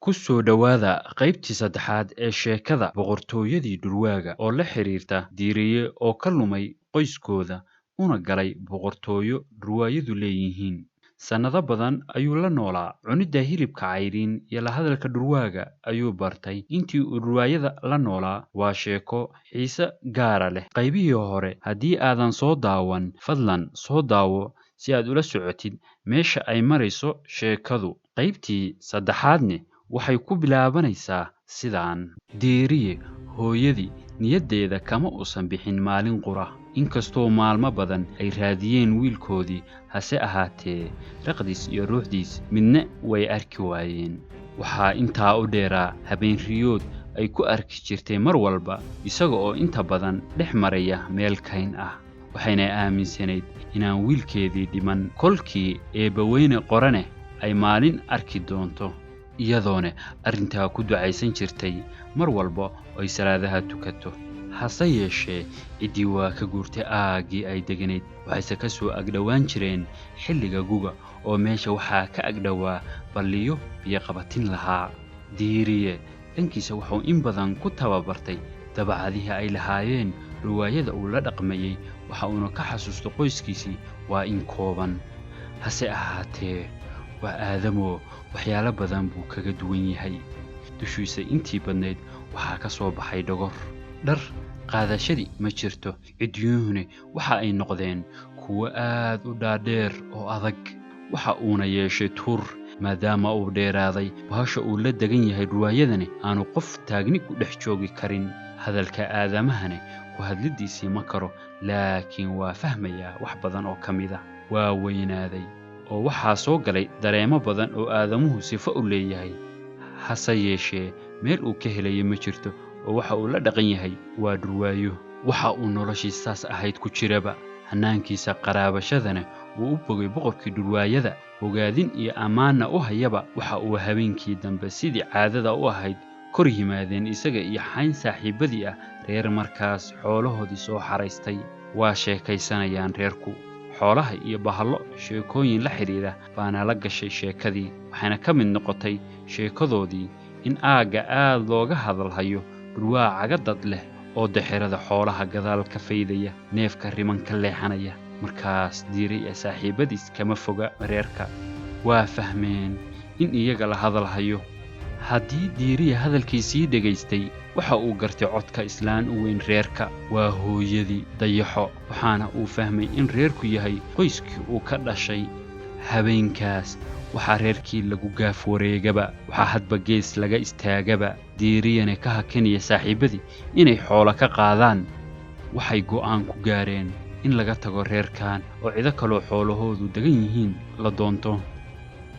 Ku soo dhowaada qaybtii saddexaad ee sheekada Boqortooyadii Dhurwaaga oo la xiriirta Diiriye oo ka lumay qoyskooda una galay boqortooyo dhurwaayadu leeyihiin. Sannado badan ayuu la noolaa cunidda hilibka cayriin iyo la hadalka dhurwaaga ayuu bartay intii uu dhurwaayada la noolaa. Waa sheeko xiise gaara leh. Qaybihii hore haddii aadan soo daawan, fadlan soo daawo si aad ula socotid meesha ay marayso sheekadu. Qaybtii saddexaadne waxay ku bilaabanaysaa sidaan. Diiriye hooyadii niyaddeeda kama uusan bixin maalin qura. Inkastoo maalmo badan ay raadiyeen wiilkoodii, hase ahaatee raqdiis iyo ruuxdiis midna way arki waayeen. Waxaa intaa u dheeraa habeen riyood ay ku arki jirtay mar walba isaga oo inta badan dhex maraya meel kayn ah. Waxayna aaminsanayd inaan wiilkeedii dhiman kolkii Eebbaweyne qorane ay maalin arki doonto. Iyadoona arrintaa ku ducaysan jirtay mar walba oo ay salaadaha tukato. Hase yeeshee ciddii waa ka guurtay aaggii ay deganayd, waxayse ka soo agdhowaan jireen xilliga guga oo meesha waxaa ka agdhowaa balliyo biyo qabatin lahaa. Diiriye dhankiisa wuxuu in badan ku tababartay dabeecadihii ay lahaayeen dhurwaayada uu la dhaqmayay, waxa uuna ka xasuusto qoyskiisii waa in kooban. Hase ahaatee waa aadamoo waxyaalo badan buu kaga duwan yahay. Dushiisa intii badnayd waxaa ka soo baxay dhogor. Dhar qaadashadii ma jirto, ciddiyuhuna waxa ay noqdeen kuwo aad u dhaadheer oo adag. Waxa uuna yeeshay tuur maadaama uu dheeraaday bahasha uu la degan yahay dhurwaayadani aanu qof taagni ku dhex joogi karin. Hadalka aadamahana ku hadlidiisii ma karo, laakiin waa fahmayaa wax badan oo ka mid ah. Waa weynaaday oo waxaa soo galay dareemo badan oo aadamuhu sifo u leeyahay. Hase yeeshee meel uu ka helayo ma jirto oo waxa uu la dhaqan yahay waa dhurwaayo. Waxa uu noloshii saas ahayd ku jiraba. Hannaankiisa qaraabashadana wuu u bogay boqorkii dhurwaayada, bogaadin iyo ammaanna u hayaba. Waxa uu habeenkii dambe sidii caadada u ahayd kor yimaadeen isaga iyo xayn saaxiibadii ah reer markaas xoolahoodii soo xaraystay. Waa sheekaysanayaan reerku. Xoolaha iyo bahallo sheekooyin la xiriira baana la gashay sheekadii, waxayna ka mid noqotay sheekadoodii in aagga aad looga hadalhayo dhurwaa cagadad leh oo dexerada xoolaha gadaal ka faydaya, neefka riman ka leexanaya. Markaas Diiriye saaxiibadiis kama foga reerka. Waa fahmeen in iyaga la hadalhayo. Haddii Diiriye hadalkiisii dhegaystay, waxa uu gartay codka islaan u weyn reerka. Waa hooyadii Dayaxo, waxaana uu fahmay in reerku yahay qoyskii uu ka dhashay. Habeenkaas waxaa reerkii lagu gaaf wareegaba, waxaa hadba gees laga istaagaba. Diiriyana ka hakinaya saaxiibadii inay xoolo ka qaadaan. Waxay go'aan ku gaareen in laga tago reerkan oo cido kaloo xoolahoodu degan yihiin la doonto.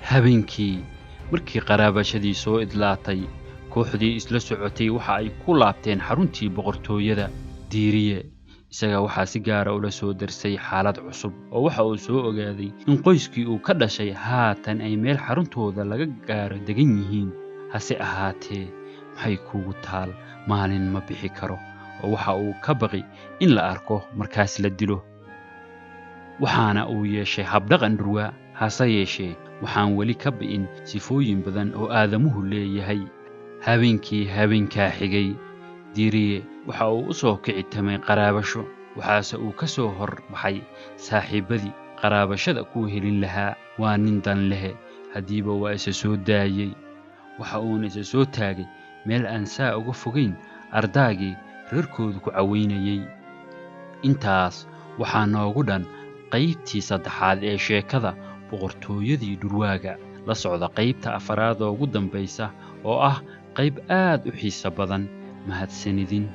Habeenkii markii qaraabashadii soo idlaatay, kooxdii isla socotay waxa ay ku laabteen xaruntii boqortooyada. Diiriye isaga waxaa si gaara ula soo darsay xaalad cusub oo waxa uu soo ogaaday in qoyskii uu ka dhashay haatan ay meel xaruntooda laga gaaro degan yihiin. Hase ahaatee maxay kuugu taal maalin ma bixi karo oo waxa uu ka baqi in la arko markaas la dilo. Waxaana uu yeeshay habdhaqan dhurwaa, hase yeeshee waxaan weli ka bi'in sifooyin badan oo aadamuhu leeyahay. Habeenkii habeenkaa xigay, Diiriye waxa uu u soo kici tamay qaraabasho, waxaase uu ka soo hor baxay saaxiibadii qaraabashada ku helin lahaa. Waa nin dan lehe, haddiiba waa isa soo daayay. Waxa uuna isa soo taagay meel aan saa uga fogayn ardaagii reerkoodu ku caweynayay. Intaas waxaa noogu dhan qaybtii saddexaad ee sheekada Boqortooyadii Dhurwaaga. La socda qaybta afaraad oo ugu dambaysa oo ah qayb aad u xiiso badan. Mahadsanidin.